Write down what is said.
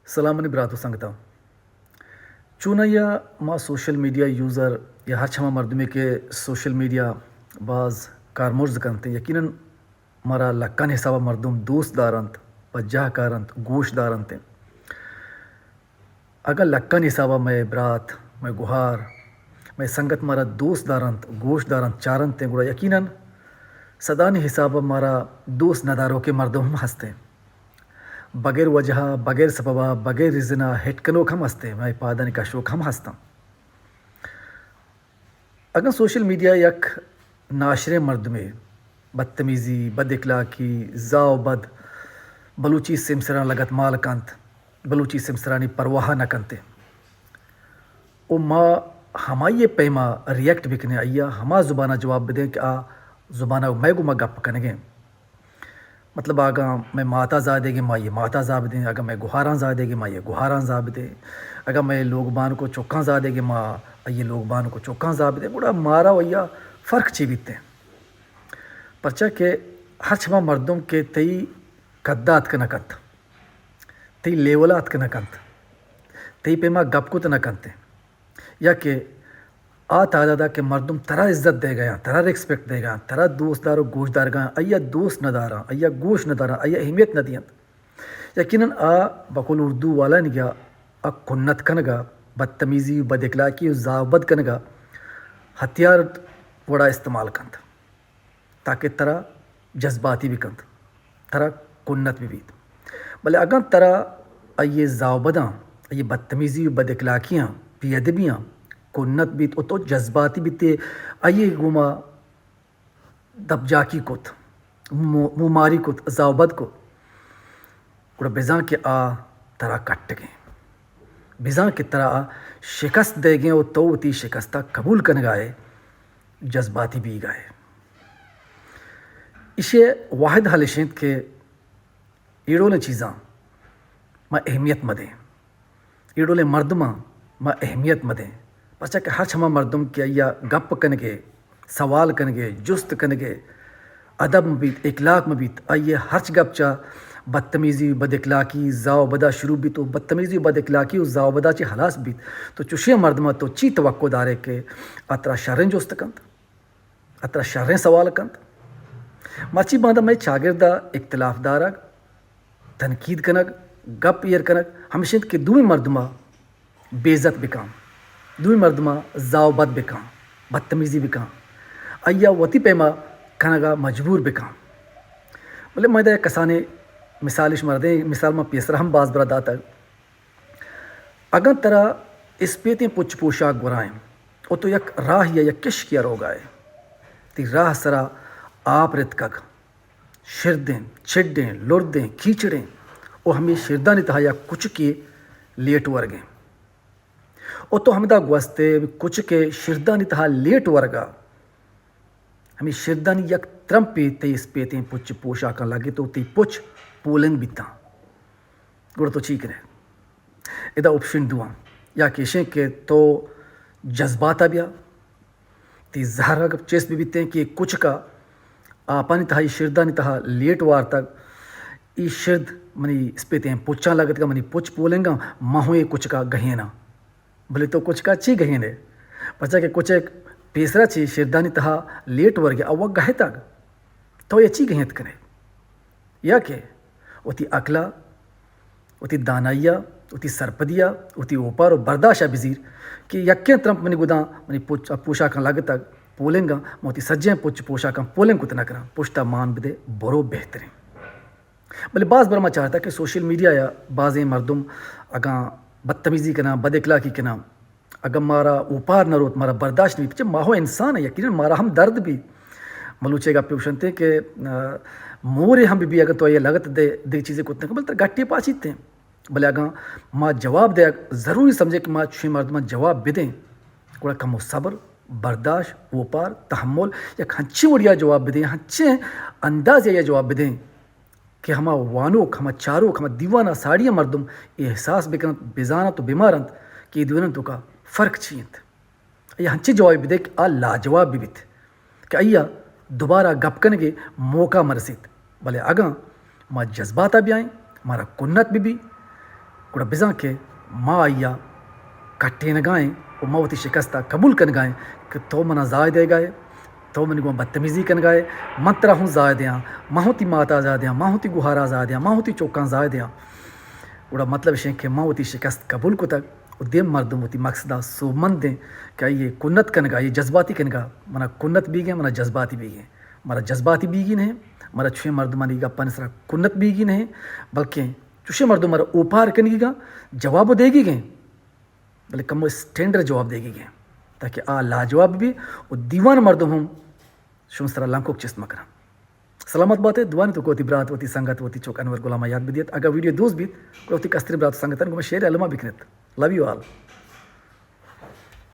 سلام منی برات و سنگتاں۔ چونایا ما سوشل میڈیا یوزر یا ہرچ ہما مردمے کہ سوشل میڈیا باز کارمرز کنت، یقیناً مارا لکانی حسابا مردم دوست دارنت، پجاہ کارنت، گوش دارنت۔ اگاں لکانی حسابا مئے برات، مئے گہار، مئے سنگت مارا دوست دارنت، گوش دارنت، چارنت، گڑا یقیناً صدانی حسابا مارا دوست نداروکیں مردم ہم ہستیں۔ بغیر وجہا، بغیر سببا، بغیر ریزنا ہٹ کنوک ہم ہستیں، مئے پادانی کشوک ہم ہستاں۔ اگاں سوشل میڈیا یک ناشریں مردمے بدتمیزی، بد اخلاقی، زاہ و بد، بلوچی سیمسراں لگت مال کنت، بلوچی سیمسرانی پرواہ نہ کنت و ما ہمائی پیما ریئیکٹ بکنیں، آئیا ہما زبانا جواب بدیں کہ آ زبانا مئے گوما گپ کنگیں۔ مطلب، اگاں مئے ماتا زاہ دیگیں، ما آئی ماتا زاہ بدیں، اگاں مئے گہاراں زاہ دیگیں، ما آئی گہاراں زاہ بدیں، اگاں مئے لوگ بانک و چکاں زاہ دیگیں، ما آئی لوگ بانک و چکاں زاہ بدیں، گڑا مارا و آئیا فرق چی بیتیں؟ پرچا کہ ہرچ ہما مردم کہ تئی قدا اتک نہ کنت، تئی لیولا اتک نہ کنت، تئی پیما گپ کت نہ کنت، یا کہ آ تعدادا کہ مردم ترا عزت دیگایاں، ترا ریسپیکٹ دیگایاں، ترا دوست دار و گوش دارگایاں، آئیا دوست نداراں، آئیا گوش نداراں، آئیا اہمیت ندینت، یقیناً آ بقول اردو والانیگا آ کنت کنگا، بدتمیزی و بد اخلاقی و زاہ و بد کنگا ہتھیار وڑا استعمال کنت، تاکہ ترا جذباتی بکنت، ترا کنت ببیت۔ بلے اگاں ترا آئی زاہ و بداں، آئی بدتمیزی و بد اخلاقیاں، بے ادبیاں کنت بیت و تو جذباتی بیتے، آئی گوما دپ جاکی کت، مو-، موماری کت، زاہ و بد کت، گڑا بزاں کہ آ ترا کٹگیں، بزاں کہ ترا آ شکست دیگیں و تو وتی شکستا قبول کنگائے، جذباتی بیگائے۔ ایشی واحد حل اش انت کہ اے ڈولیں چیزاں ما اہمیت مدیں، اے ڈولیں مردماں ما اہمیت مدیں، پرچا کہ ہرچ ہما مردم کہ آئیا گپ کنگے، سوال کنگے، جست کنگے، ادب مبیت، اخلاق مبیت، آئیے ہرچ گپ چا بدتمیزی، بد اخلاقی، زاہ و بدا شروع بیت و بدتمیزی و بد اخلاقی و زاہ و بدا چہ ہلاس بیت، تو چوشیں مردماں تو چی توقع دارے کہ آ ترا شریں جست کنت؟ ء ترا شریں سوال کنت۔ مرچی باندا مئے چاگرد ء اختلاف دارگ، تنقید کنگ، گپ ایر کنگ ہمیش انت کہ دومی مردم ء بے عزت بکن، دومی مردم ء زاہ و بد بکن، بدتمیزی بکن، آئی ء وتی پیما کنگ ء مجبور بکن۔ بلے من ادا یک کسانیں مثالے شمارا دیں، مثال من پیسرا ہم باز برا داتگ۔ اگاں ترا اسپیتیں پچ پوشاک گورا انت و تو یک راہے ء یک کشکے ء روگا ئے، تئی راہ سرا آپ رتکگ، شردیں، چڈیں، لردیں، کیچڑیں و ہمے شردانی تہا یک کچکے لیٹ ورگیں و تو ہمدا گوست ئے کچک ء شردانی تہا لیٹ ورگا ہمے شردانی یک ترمپے تئی اسپیتیں پچ پوشاکاں لگت و تئی پچ پولنگ بیتاں۔ گڑا تو چی کن ئے؟ ادا آپشن دو آں، یا کہ ایشیں کہ تو جذبات ء بیا، تئی زہر ء چست بہ بیتیں کہ اے کچک ء آپانی تہا، اے شردانی تہا لیٹ وارتگ، اے شرد منی اسپیتیں پچاں لگتگ، منی پچ پولنگاں، من ہوں اے کچک ء گہیناں۔ بلے تو کچک ء چی گہین ئے؟ پرچا کہ کچک پیسرا چہ شردانی تہا لیٹ ورگ ء آ وت گہتگ۔ تو اے چی گہینت کن ئے؟ یا کہ وتی عقل ء، وتی دانائی ء، وتی سرپدی ء، وتی اوپار و برداشت ء بزیر کہ یکیں ترمپ منی گداں، منی پچ-، پوشاکاں لگتگ، پولنگاں، من وتی سجیں پچ پوشاکاں پولنگ کت نہ کناں، پشت ء مان بدے، برو بہتریں۔ بلے باز بر ما چارتگ کہ سوشل میڈیا ء بازیں مردم اگاں بدتمیزی کناں، بد اخلاقی کناں، اگاں مارا اوپار نہ روت، مارا برداشت نہ بیت، پچے ما ہو انسان ہیں، یقیناً مارا ہم درد بی۔ بلوچے گپے گوشنتے کہ، آ، مورے ہم بی، بی اگاں تو آئی لگت دے، دگہ چیزے کت نہ کن، بلے ترا گٹے پاچیت ہیں۔ بلے اگاں ما جواب دے، ضروری سمجھے کہ ما چوشیں مردماں جواب بدیں، گڑا کمو صبر، برداشت، اوپار، تحمل، یک ہنچیں وڑیا جواب بدیں، ہنچیں اندازے آئی جواب بدیں کہ ہما وانوک، ہما چاروک، ہما دیوان ء ساڑی ء مردم اے احساس بکننت، بزاننت و بمارنت کہ اے دیوانانی توکا فرق چی انت۔ آئی ء ہنچیں جوابے بدئے کہ آ لاجواب بہ بیت کہ آئی ء دوبارہ گپ کنگ ء موقع مرسیت۔ بلے اگاں ما جذبات ء بیائیں، مارا کنت بہ بی، گڑا بزاں کہ ما آئی ءَ کٹینگا ایں و ما وتی شکست ءَ قبول کنگا ایں کہ تو منا زاہ دیگا ئے، تو منی گوں بدتمیزی کنگا ئے، من ترا ہوں زاہ دیاں، ما ہوں تی ماتا زاہ دیاں، ما ہوں تی گوہارا زاہ دیاں، ما ہوں تی چوکاں زاہ دیاں۔ گڑا مطلب اش کہ ما وتی شکست قبول کتگ و دیم مردم وتی مقصد ءَ سوبمند ایں کہ آئی ءَ کنت کنگا، آئی ءَ جذباتی کنگا، منا کنت بیگیں، منا جذباتی بیگیں۔ مارا جذباتی بیگی نہ ایں، مارا چوشیں مردمانی گپانی سرا کنت بیگی نہ ایں، بلکیں چوشیں مردم مارا اوپار کنگی گا، جواب و دیگی گیں، بلے کمو اسٹینڈر جواب دیگی گیں، تاکہ آ لاجواب بی و دیوان مردم ہم شمئے سرا لنکوک چست مکنن۔ سلامت باتے، دعا نی توک وتی برات، وتی سنگت، وتی چوک انور غلام ءَ یاد بدیت۔ اگاں ویڈیو دوست بیت، گڑا وتی کستریں برات و سنگتان گوں شیئر الما بکنت۔ Love you all.